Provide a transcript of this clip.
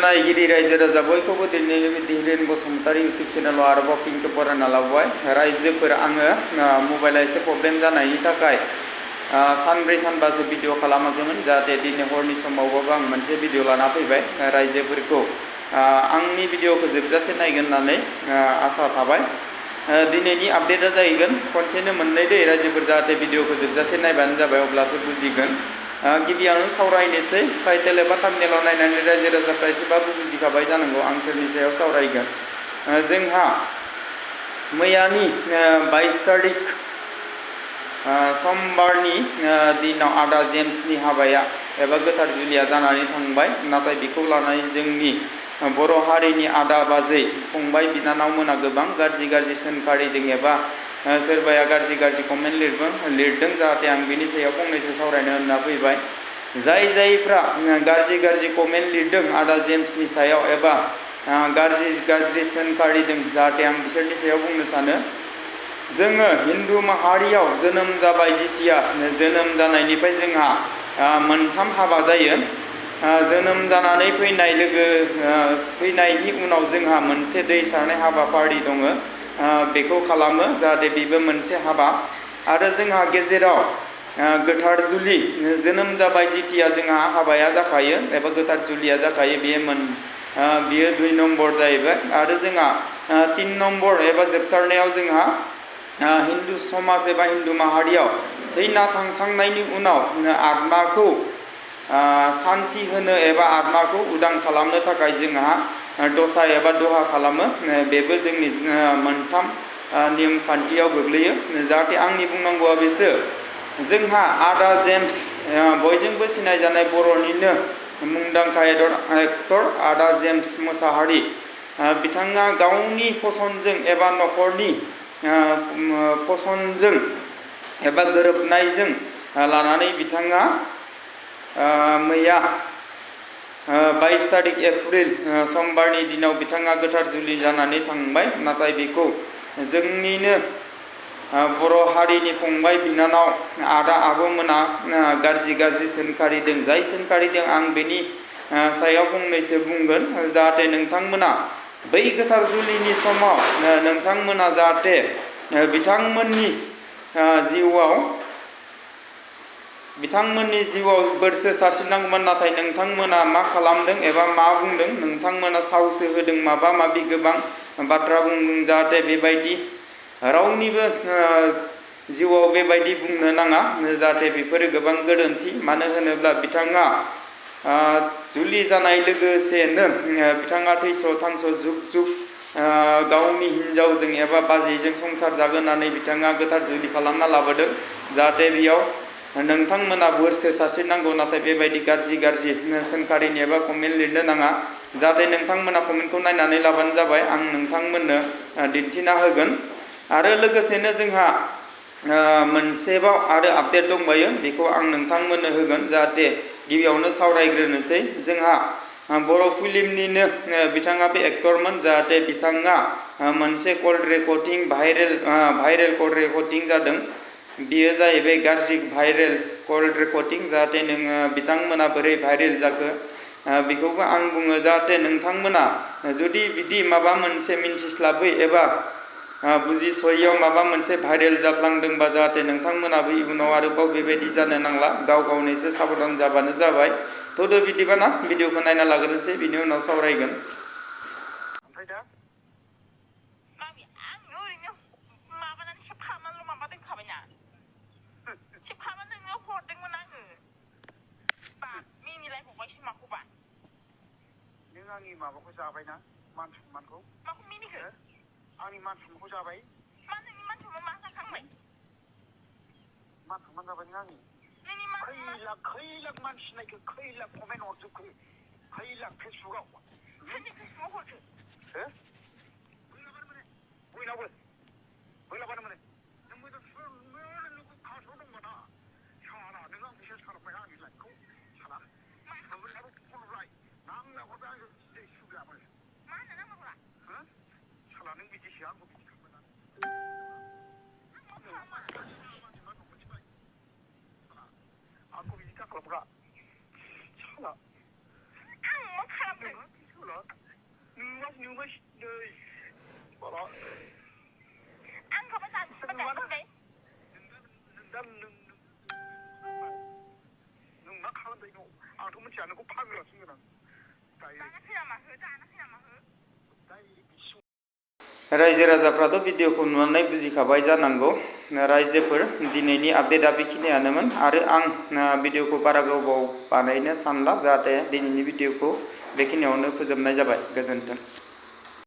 नायगिरि रायजो राजा बयखौबो दिनै धीरेन बसुमतारी इउटुब चेनेलाव आरोबाव फिनखौ बरायना लाबाय रायजोफोर आङो मबाइला एसे प्रब्लेम जानायनि थाखाय सानब्रै सानबासो भिडिअ खालामाखैमोन जाहाथे दिनै हरनि समावबाबो आं मोनसे भिडिअ लाना फैबाय रायजोफोरखौ आंनि भिडिअखौ जोबजासे नायगोन होननानै आसा थाबाय दिनैनि आपडेटआ जाहैगोन खनसेनो मोननै दै रायजोफोर जाहाथे भिडिअखौ जोबजासे नायबानो जाबाय अब्लासो बुजिगोन गिबियावनो सावरायनोसै टाइटेल एबा थाम्बनेलाव नायनानै रायजो राजाफ्रा एसेबाबो बुजिखाबाय जानांगौ आं सोरनि सायाव सावरायगोन जोंहा मैयानि 22 तारिख समबारनि दिनाव आदा जेम्सनि हाबाया एबा गोथार जुलिया जानानै थांबाय नाथाय बेखौ लानानै जोंनि बर' हारिनि आदा बाजै फंबाय बिनानावमोना गोबां गाज्रि सोंखारिदों एबा सोरबाया गाज्रि कमेन्ट लिरदों जाहाथे आं बिनि सायाव फंनैसो सावरायनो होनना फैबाय जायफ्रा गाज्रि कमेन्ट लिरदों आदा जेम्सनि सायाव एबा गाज्रि सोंखारिदों जाहाथे आं बिसोरनि सायाव बुंनो सानो जोङो हिन्दु माहारियाव जोनोम जाबाय जितिया जोनोम जानायनिफ्राय जोंहा मोनथाम हाबा जायो जोनोम जानानै फैनायनि उनाव जोंहा मोनसे दै सारनाय हाबाफारि दङ बेखौ खालामो जाहाथे बेबो मोनसे हाबा आरो जोंहा गेजेराव गोथार जुलि जोनोम जाबाय जितिया जोंहा हाबाया जाखायो एबा गोथार जुलिया जाखायो बियो 2 नम्बर जाहैबाय आरो जोंहा 3 नम्बर एबा जोबथारनायाव जोंहा हिन्दु समाज एबा हिन्दु माहारियाव थैना थांखांनायनि उनाव आत्माखौ शान्ति होनो एबा आत्माखौ उदां खालामनो थाखाय जोंहा दसा एबा दहा खालामो बेबो जोंनि मोनथाम नियम खान्थियाव गोग्लैयो जाहाथे आंनि बुंनांगौआ बेसो जोंहा आदा जेम्स बयजोंबो सिनायजानाय बर'निनो मुंदांखा एक्टर आदा जेम्स मोसाहारि बिथाङा गावनि फसनजों एबा न'खरनि फसनजों एबा गोरोबनायजों लानानै बिथाङा मैया 22 तारिख एप्रिल समबारनि दिनाव बिथाङा गोथार जुलि जानानै थांबाय नाथाय बेखौ जोंनिनो बर' हारिनि फंबाय बिनानाव आदा आब'मोना गाज्रि सोंखारिदों जाय सोंखारिदों आं बेनि सायाव फंनैसो बुंगोन जाहाथे नोंथांमोना बै गोथार जुलिनि समाव नोंथांमोना जाहाथे बिथांमोननि जिउआव बोरसो सारस्रिनांगौमोन नाथाय नोंथांमोना मा खालामदों एबा मा बुंदों नोंथांमोना सावसो होदों माबा माबि गोबां बाथ्रा बुंदों जाहाथे बेबायदि रावनिबो जिउआव बेबायदि बुंनो नाङा जाहाथे बेफोरो गोबां गोरोन्थि मानो होनोब्ला बिथाङा जुलि जानाय लोगोसेनो बिथाङा थैस' थांस' जुग गावनि हिनजावजों एबा बाजैजों संसार जागोननानै बिथाङा गोथार जुलि खालामना लाबोदों जाहाथे बेयाव नोंथांमोना बोरसो सारस्रिनांगौ नाथाय बेबायदि गाज्रि सोंखारिनि एबा कमेन्ट लिरनो नाङा जाहाथे नोंथांमोना कमेन्टखौ नायनानै लाबानो जाबाय आं नोंथांमोननो दिन्थिना होगोन आरो लोगोसेनो जोंहा मोनसेबाव आरो आपडेट दंबायो बेखौ आं नोंथांमोननो होगोन जाहाथे गिबियावनो सावरायग्रोनोसै जोंहा बर' फिल्मनिनो बिथाङा बे एक्टरमोन जाहाथे बिथाङा मोनसे call recording viral call recording जादों बियो जाहैबाय गाज्रि भाइरेल कल रेकर्डिं जाहाथे नोङो बिथांमोना बोरै भाइरेल जाखो बेखौबो आं बुङो जाहाथे नोंथांमोना जुदि बिदि माबा मोनसे मिन्थिस्लाबै एबा बुजिस'यैयाव माबा मोनसे भाइरेल जाफ्लांदोंबा जाहाथे नोंथांमोनाबो इयुनाव आरोबाव बेबायदि जानो नांला गावनो एसे साबधान जाबानो जाबाय थ'दो बिदिबा ना भिडिअखौ नायना लाग्रोनोसै बिनि उनाव सावरायगोन आंनि माबाखौ जाबायना मान सन्मानखौ माखौ मिनिखो आंनि मान सन्मानखौ जाबाय मा नोंनि मान सन्मान मा जाखांबाय मान सन्मान जाबाय नों आंनि खै लाख मानसि नायखो खै लाख कमेन्ट हरजोबखो खै लाख फेसबुकआव सोरनि फेसबुकआव हरखो बैलाबानो मोनो नों मोजां नोंखौ खाथियाव दंबा ना साला नों आं बिसास खालामबाय आंनि लाइफखौ साला नोंबो फनलाय नांना हरबाय आंजों सुग्रामोन मा होनो नांगौब्रा साला नों बिदिसो आंखौ बुंथारबाय आंखौ बिदि दाखालामग्रा साला आं मा खालामदों रायजो राजाफ्राथ' भिडिअखौ नुनानै बुजिखाबाय जानांगौ। रायजोफोर दिनैनि आपडेटआ बेखिनियानोमोन आरो आं भिडिअखौ बारा गोबाव बानायनो सानला, जाहाथे दिनैनि भिडिअखौ बेखिनियावनो फोजोबनाय जाबाय। गोजोन्थों।